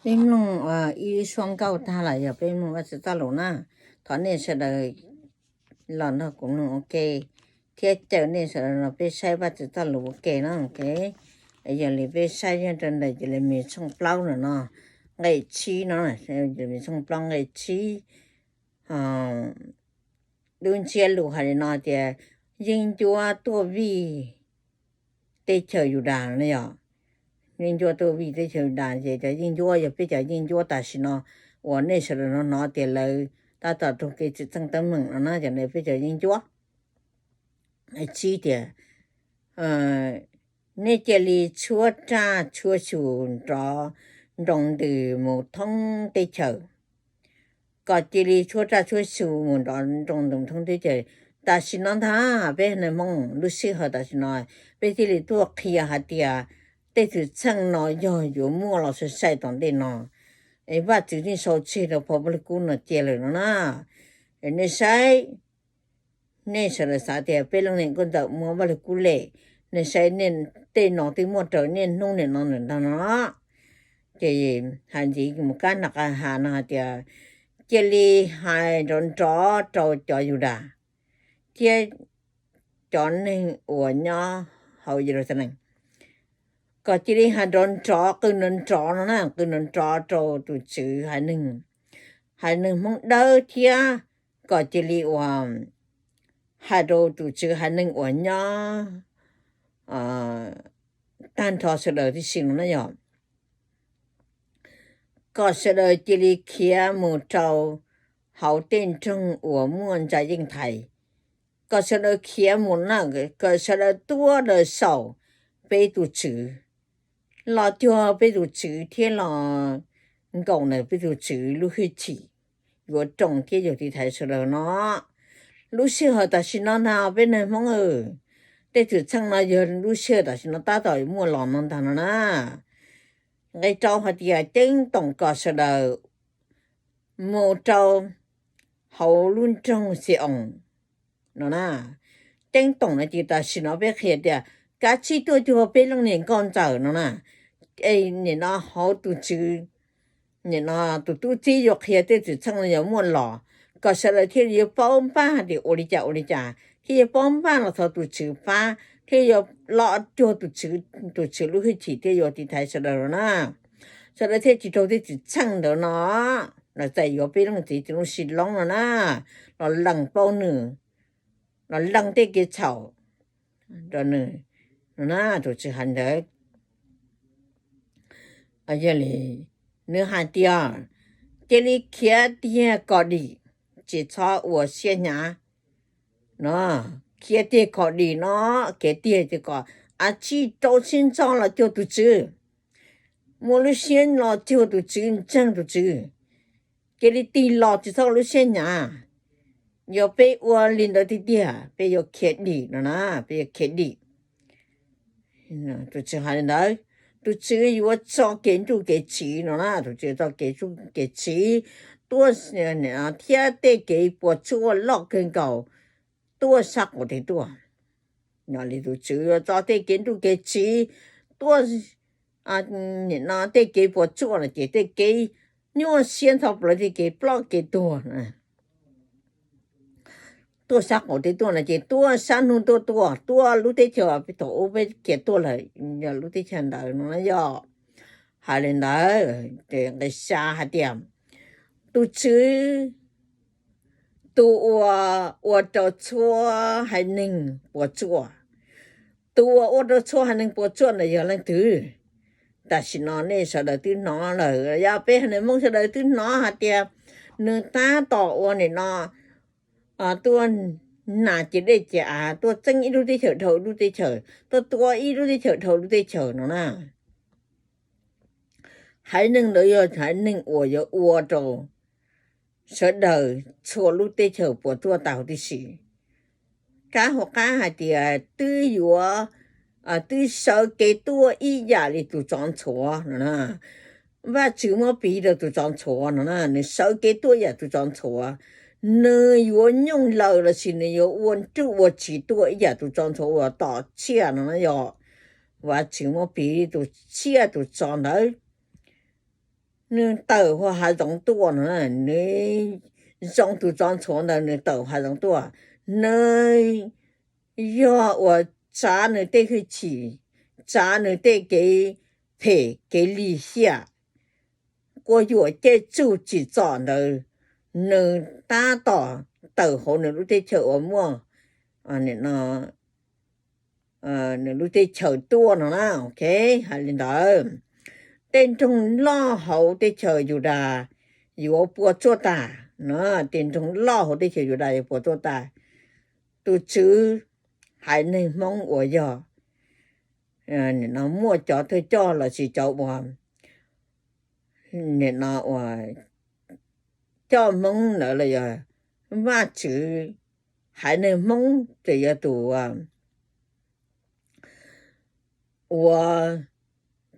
Peb mloog ib suab nkauj tag lawm yog peb mloog Vajtswv txoj lus na. Thov nej sawv daws los nrog kuv mloog ua ke thiab caw nej sawv daws los peb saib Vajtswv txoj lus ua ke na. Yog li peb saib yog rau ntawm Yelemis tshooj plaub no, nqe tsib no, Yelemis tshooj plaub nqe tsib. Lub ntsiab lus hais li no tias, yeeb ncuab tuaj vij teb chaws Yudas no yog, yeeb ncuab tuaj vij teb chaws Yudas ces cov yeeb ncuab yog peb cov yeeb ncuab tam sim no uas nej sawv daws hnov tias lawv tab tom raug kev txwm txheej teeb meem no na, cov ntawd peb cov yeeb ncuab. Tsib tias, nej cia li tshuab raj tshuab xyu nrov nroo ntws mus thoob teb chaws. Kom cia li tshuab raj tshuab xyu mus nrov nroo ntws thoob teb chaws. Tam sim no ntag peb neeg Hmoob lub sij hawm tam sim no, peb thiaj li tuaj qhia hais tias tej xwm txheej no yog yuav muaj los sai sai tom ntej no. Vajtswv yeej sau tseg rau phau Vaj Lug Kub no cia lawm no na. Nej saib, nej sawv daws xav tias peb leej niam nkauj ntxawm muaj Vaj Lug Kub lem, nej saib tej no twb muaj raws niaj hnub niam no ntawm ntag no. Ces hais ntxiv mus kab nram qab has no hais tias, cia li hais nrov nrov rau cov Yudas thiab cov neeg uas nyob hauv Yeluxalees, kom cia li hais nrov nrov qw nrov nrov no na, qw nrov nrov rau tus Tswv haiv neeg, haiv neeg Hmoob Dawb thiab kom cia li uas hais rau tus Tswv haiv neeg uas nyob tag nrho sawv daws tib si no na yog, kom sawv daws cia li khiav mus rau hauv tej nroog uas muaj ntsa yeej thaiv, kom sawv daws khiav mus na, kom sawv daws tuaj daws xaus peb tus Tswv, los cuag peb tus Tswv thiab los nkaum ntawm peb tus Tswv lub hwj chim yuav roos thiab yuav tiv thaiv sawv daws no. Lub sij hawm tam sim no ntag peb neeg Hmoob, tej xwm txheej no yog lub sij hawm tam sim no tab tom muaj los no ntag no na. Nqe rau hais tias ceeb toom kom sawv daws mus rau hauv lub nroog Xi-oos no na. Ceeb toom no ces tam sim no peb qhia tias kav tsij tuaj cuag peb leej niam nkauj ntxawm no na. Nim no hauv tus Tswv, nim no tus tub txib yuav qhia tej xwm txheej no yuav muaj los, kom sawv daws thiaj li yuav paub npaj hais tias ua li cas ua li cas thiaj yuav paub npaj los thov tus Tswv pab thiaj yuav los cuag tus Tswv, tus Tswv lub hwj chim thiaj yuav tiv thaiv sawv daws no na. Sawv daws thiaj tsis raug tej xwm txheej ntawd no. Los txais yuav peb leej txiv tus lub si loob no na, los lees paub nws, los lees tej kev txhaum rau nws no na, tus Tswv hais ntawd. Yog li nws hais tias cia li khiav tiag kom dim, tsis txhob ua siab hnyav no. Khiav tiag kom dim no, khiav tiag ces kom a tsij rau siab ntso los cuag tus Tswv, muaj lub siab los cuag tus Tswv, ntseeg tus Tswv. Cia li tig los tsis txhob ua lub siab hnyav. Yog peb ua li ntawd tiag tiag peb yuav khiav dim no na, peb yuav khiav dim. Tus Tswv hais li ntawd, tus Tswv yuav tso kev nruj kev tsiv no na, tus Tswv tso kev nruj kev tsiv tuaj, thiab tej kev puas tsuaj loj kawg nkaus tuaj sab qaum teb tuaj. Yog li tus Tswv yuav tso tej kev nruj kev tsiv tuaj, nim no tej kev puas tsuaj no ces tej kev nyuaj siab ntxhov plawv, tej kev ploj kev tuag tuaj sab qaum teb tuaj no ces tuaj sab hnub tuaj tuaj tuaj lub teb chaws peb thaum ub peb khiav tuaj lawm, yog lub teb chaws ntawd no na yog. Hais li ntawd ces nqe xya hais tias tus Tswv, tus uas ua rau txhua haiv neeg puas tsuaj, tus uas ua rau txhua haiv neeg puas tsuaj ntawd yog leej twg? Tam sim no nej sawv daws twb hnov lawm, yog peb haiv neeg Hmoob sawv daws twb hnov hais tias nws tab tom ua nim no tuaj nas ces dej ces av, tuaj txeeb ib lub teb chaws dhau ib lub teb chaws, tuaj tua ib lub teb chaws dhau lub teb chaws no na. Haiv neeg ntawd yog haiv neeg uas yuav ua rau sawv daws txhua lub teb chaws puas tsuaj tag huv tib si. Kab hauv qab hais tias twb yuav, twb sawv kev tuaj ib yam li tus tsov ntxhuav no na. Vajtswv muab piv rau tus tsov ntxhuav no na, nws sawv kev tuaj ib yam tus tsov ntxhuav. Nws yuav nyooj lawm los sis nws yuav ua nruj ua tsiv tuaj ib yam tus tsov ntxhuav uas tom tsiaj no na yog. Vajtswv muab piv tus tsiaj tus tsov ntawd nws tawm hauv hav zoov tuaj no, nws zoo tus tsov ntxhuav ntawd nws tawm hav zoov tuaj, nws yog uas tsav nws tej hwj chim, tsav nws tej kev phem kev lim hiam, quas yuam caij tsuj tsim txom ntawd, nws tab tom tawm hauv nws lub teb chaws uas muaj nws lub teb chaws tuaj no na. Ok, hais li ntawd, tej nroog loj hauv teb chaws Yudas yuav puas tsuaj tas no, tej nroog loj hauv teb chaws Yudas yuav puas tsuaj tas. Tus Tswv haiv neeg Hmoob uas yog nim no muaj cov thawj coj lossis cov uas nim no uas coj Hmoob ntawd los yog Vajtswv haiv neeg Hmoob ces yog tus ua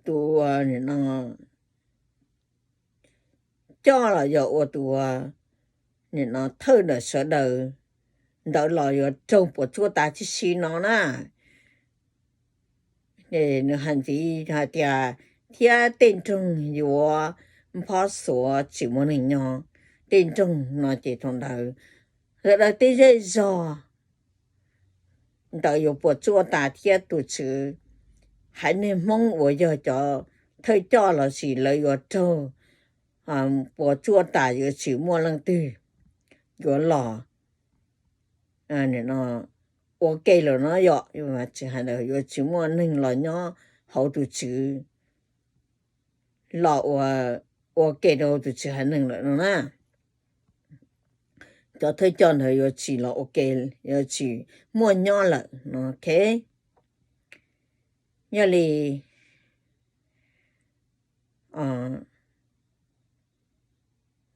tus nim no coj los yog ua tus nim no thawj ntawm sawv daws ntawd los yuav raug puas tsuaj tas tib si no na. Nws hais ntxiv hais tias, thiab tej nroog yuav nphob xuav tsis muaj neeg nyob. Tej nroog no ces thaum ntawd sawv daws tej zej zog ntawd yuav puas tsuaj tas thiab tus Tswv haiv neeg Hmoob uas yog cov thawj coj lossis lawv yuav raug puas tsuaj tas, yuav tsis muaj leej twg yuav los ua ke lawm no yom. Tsis hais ntawd yuav tsis muaj neeg los nyob hauv tus Tswv, los ua ke rau tus Tswv haiv neeg lawm no na. Cov thawj coj ntawd yuav tsis los ua ke, yuav tsis muaj nyob lawm no. Ok, yog li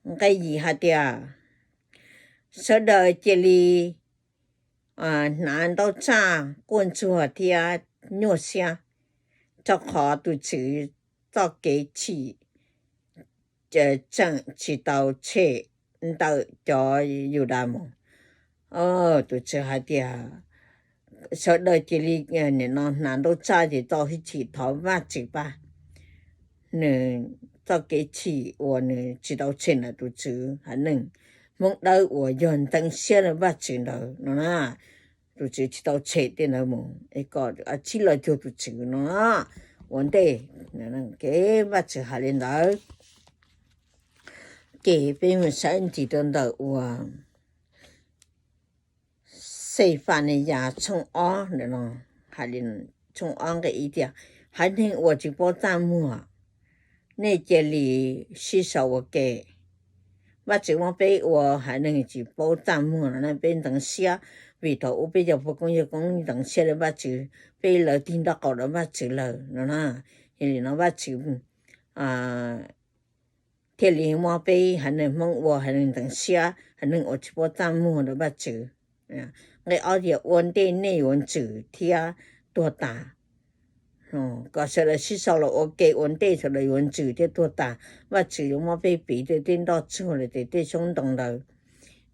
nqe yim hais tias, sawv daws cia li hnav ntaub tsaj quaj ntsuag thiab nyuaj siab, rau qhov tus Tswv txoj kev chim tseem tsis tau tshem ntawm cov Yudas mus. Tus Tswv hais tias sawv daws cia li nim no hnav ntaub tsaj ces txo hwj chim thov Vajtswv pab. Nws txoj kev chim uas nws tsis tau tshem ntawm tus Tswv haiv neeg Hmoob Dawb uas yog ntxeev siab rau Vajtswv ntawd no na, tus Tswv tsis tau tshem tej ntawd mus es kom tsib los cuag tus Tswv no ua ntej. Kev Vajtswv hais li ntawd. Ces peb mus saib ntsis rau ntawm uas Xenfas Niyas tshooj ob, tshooj ob nqe ib tias, haiv neeg uas tsis paub txaj muag, nej cia li sib sau ua ke. Vajtswv muab peb ua haiv neeg tsis paub txaj muag no na, peb ntxeev siab vim thaum ub peb cov poj koob yawg koob ntxeev siab rau Vajtswv, peb lawv tig nraub qaum rau Vajtswv lawm no na. Yog li no Vajtswv thiaj li muab peb haiv neeg Hmoob ua haiv neeg ntxeev siab, haiv neeg uas tsis paub txaj muag rau Vajtswv. Nqe ob tias ua ntej nej yuav ntsws thiab tuag tas. Kom sawv daws sib sau los ua ke ua ntej sawv daws yuav ntsws thiab tuag tas. Vajtswv yuav muab peb piv tej nroj tsuag los sis tej xyoob ntoo ntawd,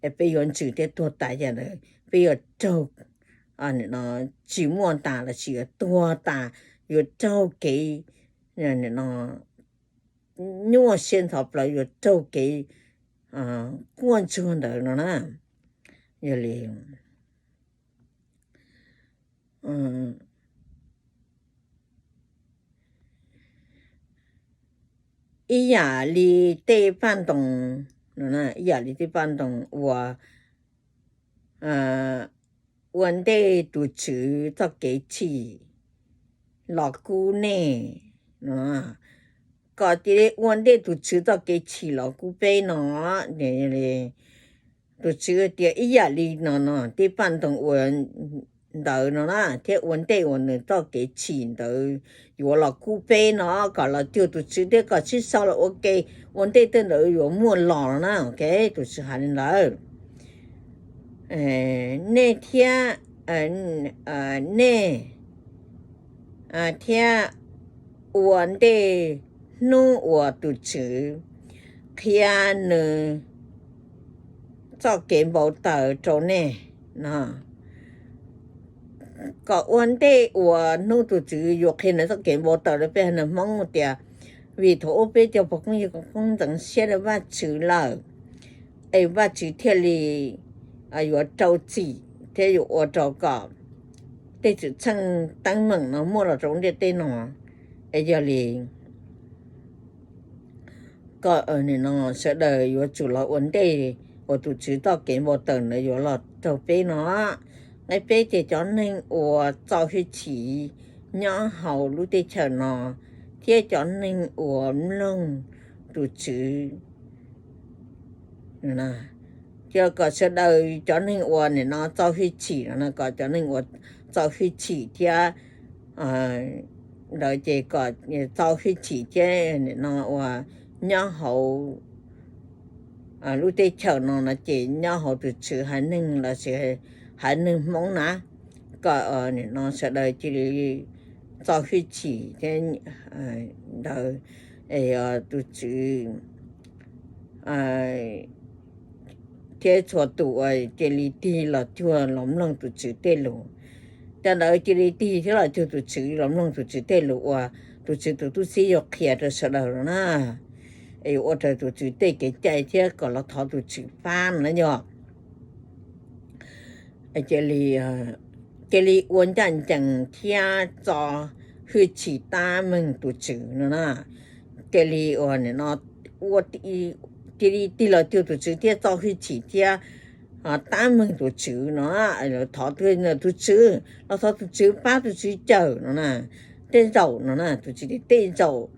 peb yuav ntsws thiab tuag tas yam ntawd, peb yuav raug tsis muaj tas lossis yuav tuag tas, yuav raug kev nyuaj siab ntxhov plawv, yuav raug kev quaj ntsuag ntawd no na. Yog li ib yam li tej paj ntoos, ib yam li tej paj ntoos uas ua ntej tus Tswv txoj kev chim los kub nej, kom cia li ua ntej tus Tswv txoj kev chim los kub peb no. Tus Tswv tias ib yam li no no, tej paj ntoos uas ntawd no na, thiab ua ntej uas nws txoj kev chim ntawd yuav los kub peb no, kom los cuag tus Tswv thiab kom sib sau los ua ke ua ntej tej ntawd yuav muaj los no na. Ok, tus Tswv hais li ntawd. Nej thiab, nej thiab ua ntej hnub uas tus Tswv qhia nws txoj kev npau taws rau nej no. Kom ua ntej uas hnub tus Tswv yuav qhia nws txoj kev npau taws rau peb haiv neeg Hmoob tias, Vim thaum ub peb cov pog koob yawg koob ntxeev siab rau Vajtswv lawm, es Vajtswv thiaj li yuav rau txim thiab yuav ua rau kom tej xwm txheej teeb meem no muaj los rau ntiaj teb no. Es yog li kom sawv daws yuav tsum los ua ntej uas tus Tswv txoj kev npau taws ntawd yuav los raug peb no. Nqe peb ces cov neeg uas txo hwj chim nyob hauv lub teb chaws no thiab cov neeg uas mloog tus Tswv, kom sawv daws cov neeg uas nim no txo hwj chim no, kom cov neeg uas txo hwj chim thiab ntawd ces kom txo hwj chim thiab nim no uas nyob hauv lub teb chaws no no ces nyob hauv tus Tswv haiv neeg lossis haiv neeg Hmoob na, kom nim no sawv daws cia li txo hwj chim thiab ntawd tus Tswv thiab txhua tus uas cia li tig los cuag los mloog tus Tswv tej lus. Cov ntawd cia li tig thiab los cuag tus Tswv los mloog tus Tswv tej lus uas tus Tswv tus tub txib yuav qhia rau sawv daws no na. Es yuav ua raws tus Tswv tej kev cai thiab kom los thov tus Tswv pab no na yog. Cia li ua ncaj ncees thiab txo hwj chim tab meeg tus Tswv no na. Cia li ua nim no ua, cia li tig los cuag tus Tswv thiab txo hwj chim thiab tab meeg tus Tswv no. Thov tus Tswv, los thov tus Tswv pab tus Tswv cawm no na. Tej zaum no na, tus Tswv tias tej zaum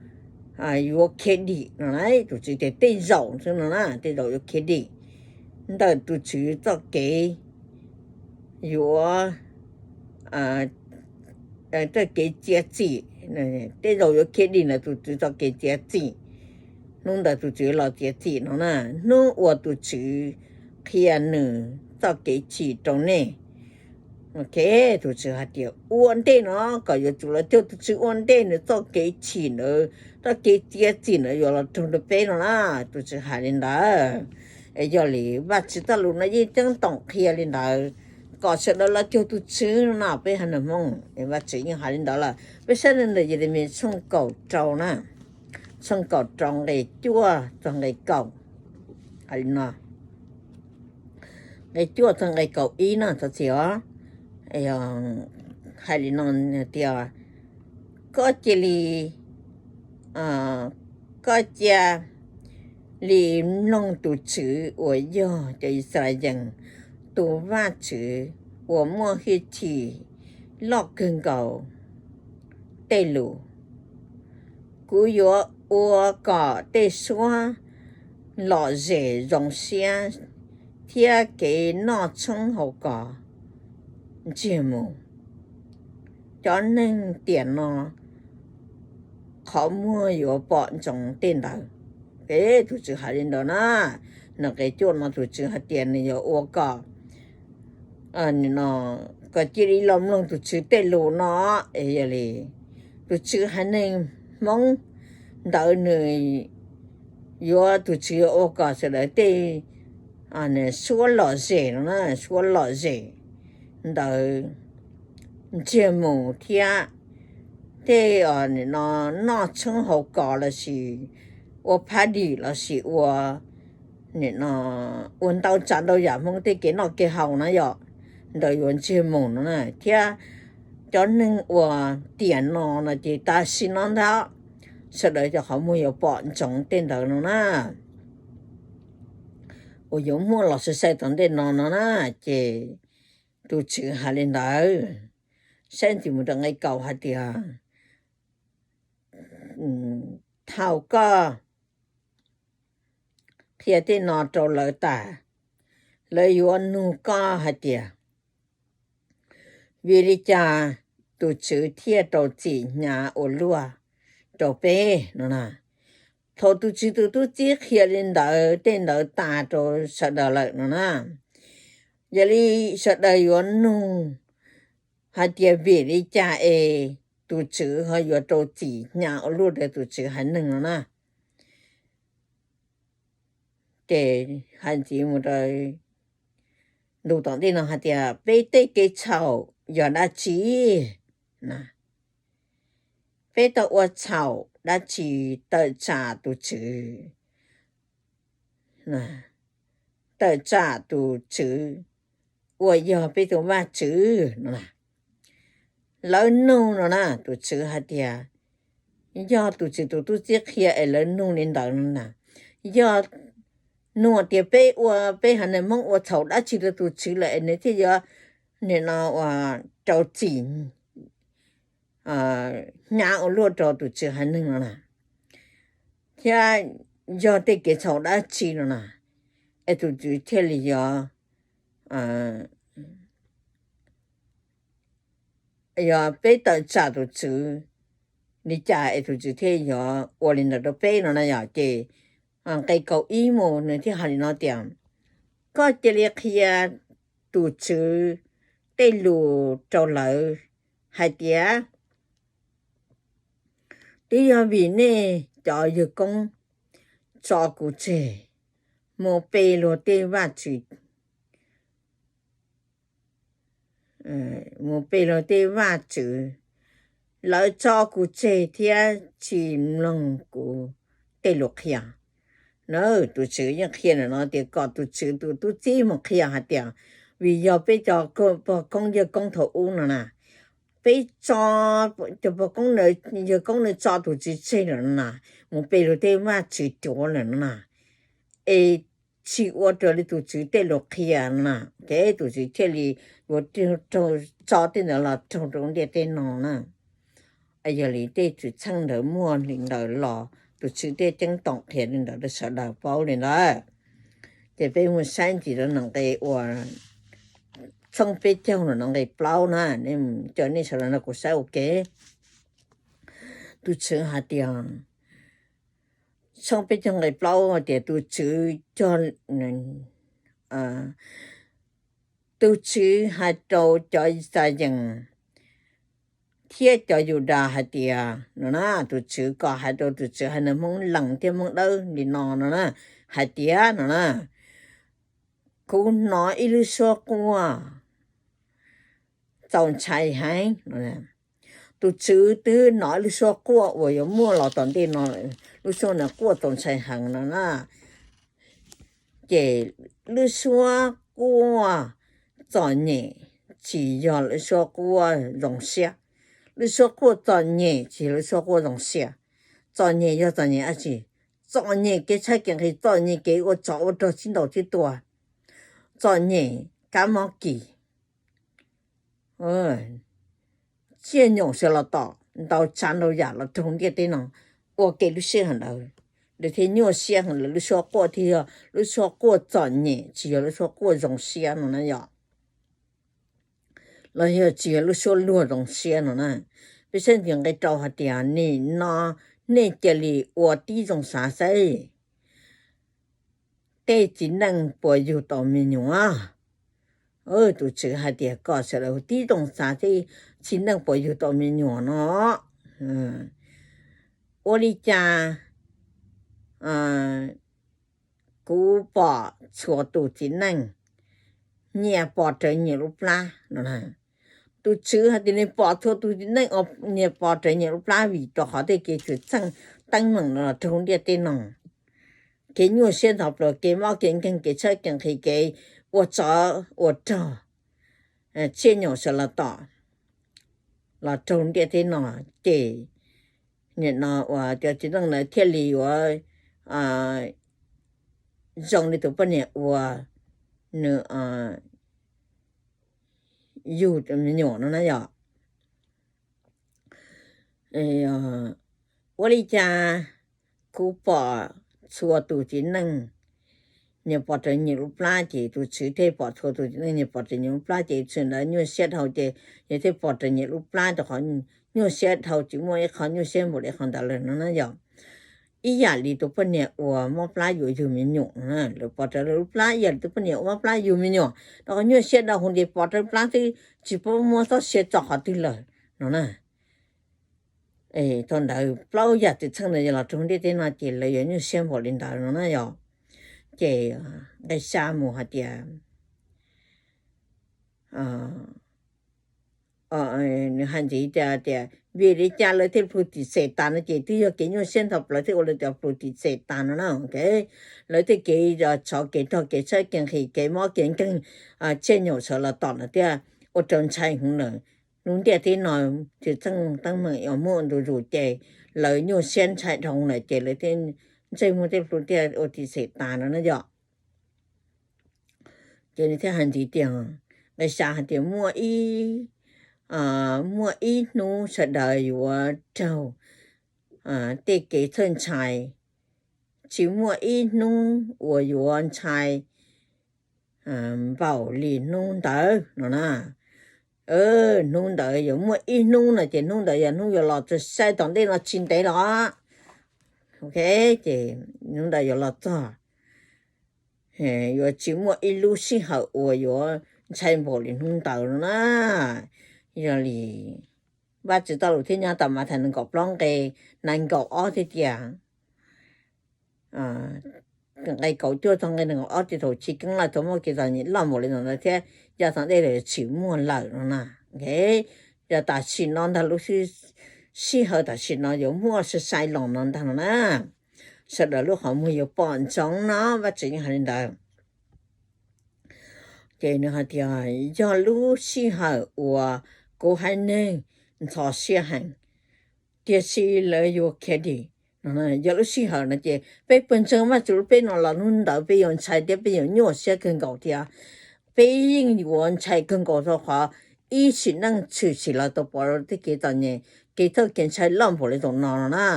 yuav khiav dim no na, tus Tswv tias tej zaum xwb no na, tej zaum yuav khiav dim ntawm tus Tswv txoj kev yuav txoj kev txiav txim, tej zaum yuav khiav dim ntawm tus Tswv txoj kev txiav txim. Hnub ntawd tus Tswv los txiav txim no na, hnub uas tus Tswv qhia nws txoj kev chim rau nej. Ok, tus Tswv hais tias ua ntej no kom yuav tsum los cuag tus Tswv ua ntej nws txoj kev chim ntawd, txoj kev txiav txim ntawd yuav los raug rau peb no na. Tus Tswv hais li ntawd. Es yog li Vajtswv txoj lus no yeej ceeb toom qhia li ntawd, kom sawv daws los cuag tus Tswv no, peb haiv neeg Hmoob es Vajtswv yeej hais li ntawd lawm. Peb saib ntawm Yelemis tshooj kaum rau na, tshooj kaum rau nqe cuaj txog nqe kaum, hais li no, nqe cuaj txog nqe kaum ib no txog txiv os, hais li no tias, koj cia li, koj cia li mloog tus Tswv uas yog cov Yixalayees tus Vajtswv uas muaj hwj chim loj kawg nkaus tej lus. Kuv yuav ua kom tej suab lom zem zoo siab thiab kev noj tshoob haus kos ntsiag mus. Cov neeg tiam no qhov muag yuav pom ntsoov tej ntawd. Tus Tswv hais li ntawd na, nws qe cuaj no tus Tswv hais tias nws yuav ua kom, kom cia li los mloog tus Tswv tej lus no. Es yog li tus Tswv haiv neeg Hmoob ntawd nws yuav, tus Tswv yuav ua kom sawv daws tej suab lom zem no na, suab lom zem ntawd ntsiag mus thiab tej noj tshoob haus kos lossis ua party lossis ua, ua ntau tsav ntau yam Hmoob tej kev noj kev haus na yom, ntawd yuav ntsiag mus no na. Thiab cov neeg uas tiam no no ces tam sim no ntag sawv daws cov qhov muag yuav pom ntsoov tej ntawd no na, uas yuav muaj los sai sai tom ntej no no na. Ces tus Tswv hais li ntawd, saib ntxiv mus rau nqe kaum hais tias, thaum koj qhia tej no rau lawv tas, lawv yuav nug koj hais tias, vim li cas tus Tswv thiaj rau txim hnyav ua luaj rau peb no na? Thaum tus Tswv tus tub txib qhia li ntawd tej ntawd tas rau sawv daws lawm no na, yog li sawv daws yuav nug hais tias vim li cas es tus Tswv ho yuav rau txim hnyav ua luaj rau tus Tswv haiv neeg no na? Ces hais ntxiv mus rau ntu tom ntej no hais tias peb tej kev txhaum yog dab tsi? Peb tau ua txhaum dab tsi tawm tsam tus Tswv, tawm tsam tus Tswv uas yog peb tus Vajtswv no na. Lawv nug no na, tus Tswv hais tias, yog tus Tswv tus tub txib qhia es lawv nug li ntawd no na, yog nug tias peb ua, peb haiv neeg Hmoob ua txhaum dab tsi rau tus Tswv lawm es nws thiaj yuav, nim no ua rau txim hnyav ua luaj rau tus Tswv haiv neeg no na, thiab yog tej kev txhaum dab tsi no na, es tus Tswv thiaj li yuav, yog peb tawm tsam tus Tswv li cas es tus Tswv thiaj yuav ua li ntawd rau peb no na yom. Ces nqe kaum ib mus nws thiaj hais li no tias, koj cia li qhia tus Tswv tej lus rau lawv hais tias, twb yog vim nej cov yawg koob tso kuv tseg mus pe luag tej vaj tswv, mus pe luag tej vaj tswv, lawv tso kuv tseg thiab tsis mloog kuv tej lus qhia na. Tus Tswv yeej qhia ntawm no tias kom tus Tswv tus tub txib mus qhia hais tias, vim yog peb cov pog koob yawg koob thaum ub no na, peb tso, cov pog koob, yawg koob no tso tus Tswv tseg lawm no na, mus pe luag tej vaj tswv cuav lawm no na, es tsis ua raws li tus Tswv tej lus qhia no na, ces tus Tswv thiaj li yuav raug tso tej ntawd los raug rau ntiaj teb no na. Yog li tej xwm txheej ntawd muaj li ntawd los tus Tswv thiaj ceeb toom qhia li ntawd rau sawv daws paub li ntawd. Ces peb mus saib ntxiv rau nqe uas tshooj peb caug no nqe plaub na, cov nej sawv daws nrog kuv saib ua ke. Tus Tswv hais tias, tshooj peb caug nqe plaub hais tias tus Tswv cog, tus Tswv hais rau cov Yixalayees thiab cov Yudas hais tias no na, tus Tswv kom hais rau tus Tswv haiv neeg Hmoob Lees thiab Hmoob Dawb li no no na, hais tias no na, kuv hnov ib lub suab quaj txaus ntshai heev. Tus Tswv twb hnov ib lub suab quaj uas yuav muaj los tom ntej no, lub suab no quaj txaus ntshai heev no na. Ces lub suab quaj txom nyem tsis yog lub suab quaj zoo siab. Lub suab quaj txom nyem tsis yog lub suab quaj zoo siab. Txom nyem yog txom nyem dab tsi? Txom nyem kev tshaib kev nqhis, txom nyem kev ua tsov ua rog sib ntaus sib tua, txom nyem kab mob kis, tsiaj nyoom sawv los tom, ntau tsav ntau yam los raug ntiaj teb no, ua ke lub sij hawm ntawd lawv thiaj nyuaj siab heev, lawv lub suab quaj thiaj yog lub suab quaj txom nyem tsis yog lub suab quaj zoo siab no na yom. Los yog tsis yog lub suab luag zoo siab no na. Peb saib ntxiv nqe rau hais tias, nim no nej cia li ua tib zoo xav saib tej txiv neej puas yug tau me nyuam. Tus Tswv hais tias kom sawv daws tib zoo xav tej txiv neej puas yug tau me nyuam no. Ua li cas kuv pom txhua tus txiv neej nyias pom rawv nyias lub plab no. Tus Tswv hais tias nws pom txhua tus txiv neej nyias pom rawv nyias lub plab vim rau qhov tej kev xwm txheej teeb meem no los raug ntiaj teb no, kev nyuaj siab ntxhov plawv, kev mob kev nkeeg, kev tshaib kev nqhis, kev ua tsov ua rog, tsiaj nyoom sawv los tom los raug ntiaj teb no, ces nim no uas cov txiv neej ntawd thiaj li yuav zoo li tus poj niam uas nws yug me nyuam no na yom. Ua li cas kuv pom txhua tus txiv neej nyias pom rawv nyias lub plab, ces tus Tswv thiaj pom txhua tus txiv neej nyias pom rawv nyias lub plab, ces tus Tswv ntawd nyuaj siab dhau, ces yus thiaj pom rawv nyias lub plab rau qhov nyuaj siab dhau, tsis muaj ib qho nyuaj siab npaum li qhov ntawd lawm no na yom. Ib yam li tus poj niam uas mob plab yuav yug me nyuam, lawv pom rawv lawv lub plab ib yam li tus poj niam uas mob plab yug me nyuam, rau qhov nyuaj siab dhau hos ces pom rawv plab twb tsis paub muab txoj sia tso qhov twg lawm no na. Thaum ntawd plaub yam xwm txheej ntawd yog los raug ntiaj teb no ces lawv yuav nyuaj siab npaum li ntawd no na yom. Ces nqe xya mus hais tias, nws hais ntxiv tias, tias Vim li cas lawv thiaj plhus tim xem tas no ces twb yog kev nyuaj siab ntho plaws thiaj ua lawv tias plhus tim xem tas no na. Lawv tej kev txhov kev rog kev tshawb kev nqhis kev mob kev nkeeg, tsiaj nyom sawv los tom lawm thiaj ua rau ntshai heev lawm. Lub ntiaj teb no tsis txheej teeb meem uas muaj ntu zus ces lawv nyuaj siab ntshai dhau lawm ces lawv thiaj ntsej muag thiaj plhus thiaj ua tim xem tas no na yom. Ces nws thiaj hais ntxiv tias, nqe xya hais tias muaj ib, muaj ib hnub sawv daws yuav raug tej kev txhawj ntshai, tsis muaj ib hnub uas yuav ntshai npaum li hnub ntawd no na. Hnub ntawd yuav muaj ib hnub no ces hnub ntawd yog hnub yuav los txog, saib tom ntej no tsis ntev los. Ok, ces hnub ntawd yuav los txog, yuav tsis muaj ib lub sij hawm uas yuav ntshai npaum li hnub ntawd no na. Yog li Vajtswv txoj lus thiaj nyob tom Mathais nees nkaum plaub nqe nees nkaum ob thiaj tias, nqe kaum cuaj txog nqe nees nkaum ob tias thaum chiv keeb lawm thaum muaj kev txom nyem loj npaum li ntawd thiab, yog tom ntej los yuav tsis muaj lawm no na. Yog tam sim no ntag, lub sij hawm tam sim no yuav muaj sai sai los no ntag no na. Sawv daws lub qhov muag yuav pom ntsoov no, Vajtswv yeej hais li ntawd. Ces nws hais tias yog lub sij hawm uas kuv haiv neeg ntxhov siab heev, tiam sis lawv yuav khiav dim. Yog lub sij hawm no ces peb puas ntseeg Vajtswv lub, peb no los hnub ntawd peb yuav ntshai thiab peb yuav nyuaj siab kawg nkaus thiab. Peb yeej yuav ntshai kawg nkaus rau qhov ib sim neej tshwm sim los tau pom tej kev txom nyem, kev txhawj kev ntshai loj npaum li thaum no no na.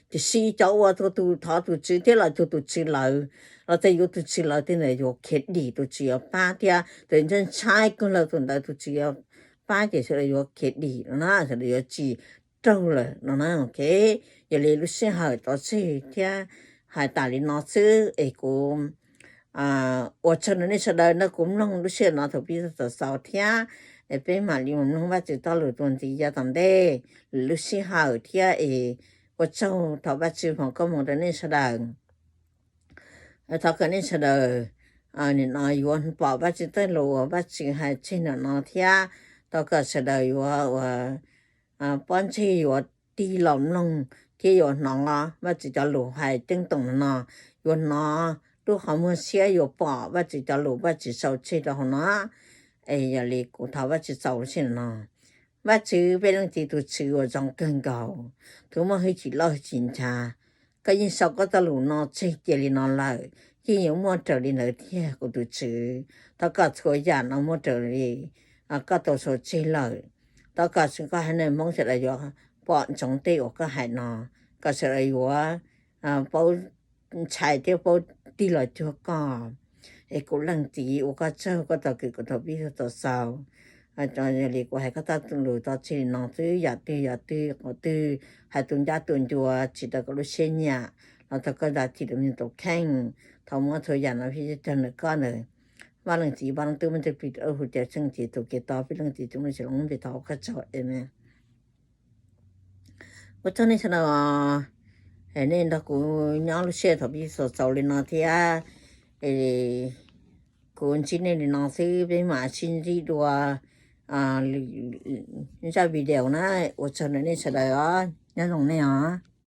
Tiam sis cov uas thov tus Tswv thiab los cuag tus Tswv lawm, los txawm yuav tus Tswv lawm tej ntawd yuav khiav dim, tus Tswv yuav pab thiab. Tus ntshai ntshai kawg lawm tus ntawd tus Tswv yuav pab ces sawv daws yuav khiav dim no na, sawv daws yuav tsis raug lawm no na. Ok, yog li lub sij hawm tso tseg thiab hais tas li no xwb es kuv ua tsaug rau nej sawv daws nrog kuv mloog lub sij hawm no thaum pib txog thaum xaus thiab. Es peb mam li mus mloog Vajtswv txoj lus tuaj ntxiv yav tom ntej lwm lub sij hawm thiab es ua tsaug, thov Vajtswv foom koob hmoov rau nej sawv daws. Thov kom nej sawv daws nim no yuav pom Vajtswv txoj lus uas Vajtswv hais tseg nim no thiab thov kom sawv daws yuav ua pob ntseg yuav tig los mloog thiab yuav hnov Vajtswv cov lus hais ceeb toom no, yuav hnov lub qhov muag siab yuav pom Vajtswv cov lus Vajtswv sau tseg rau hauv no. Es yog li kuv thov Vajtswv txaus lub sij hawm no. Vajtswv peb leej txiv tus Tswv uas zoo kawg nkaus, tus muaj hwj chim loj hwj chim nchav, koj yeej sau koj txoj lus no tseg cia li no lawm, yeej yuav muaj raws li ntawd thiab kuv tus Tswv. Thov kom txhua yam no muaj raws li koj tau sau tseg lawm. Thov kom koj haiv neeg Hmoob sawv daws yuav pom ntsoov tej uas koj hais no, kom sawv daws yuav paub ntshai thiab paub tig los cuag koj. Es kuv leej txiv ua koj tsaug koj tau kws kuv thaum pib txog thaum xaus. Yog li kuv hais koj txoj lus tso tseg li no xwb, yam twg yam twg qhov twg hais tus ncab tus ncua tsis raws koj lub siab nyiam los thov koj zam txim rau me tub kheej. Thov muab txhua yam no pib cog ntawm koj ntawd. Vaj Leej Txiv Vaj Leej Tub Vaj Ntxwg Plig Dawb Huv Cawm Seej Txiv Tus Kev Tau peb leej txiv tub leej txiv los muab npe thov ua koj tsaug, amees. Ua tsaug nej sawv daws, nej nrog kuv nyob lub sij hawm thaum pib txog thaum xaus li no thiab. Kuv ntsib nej li no xwb, peb mam sib ntsib dua zaj video na. Ua tsaug rau nej sawv daws os, nyob zoo nej os.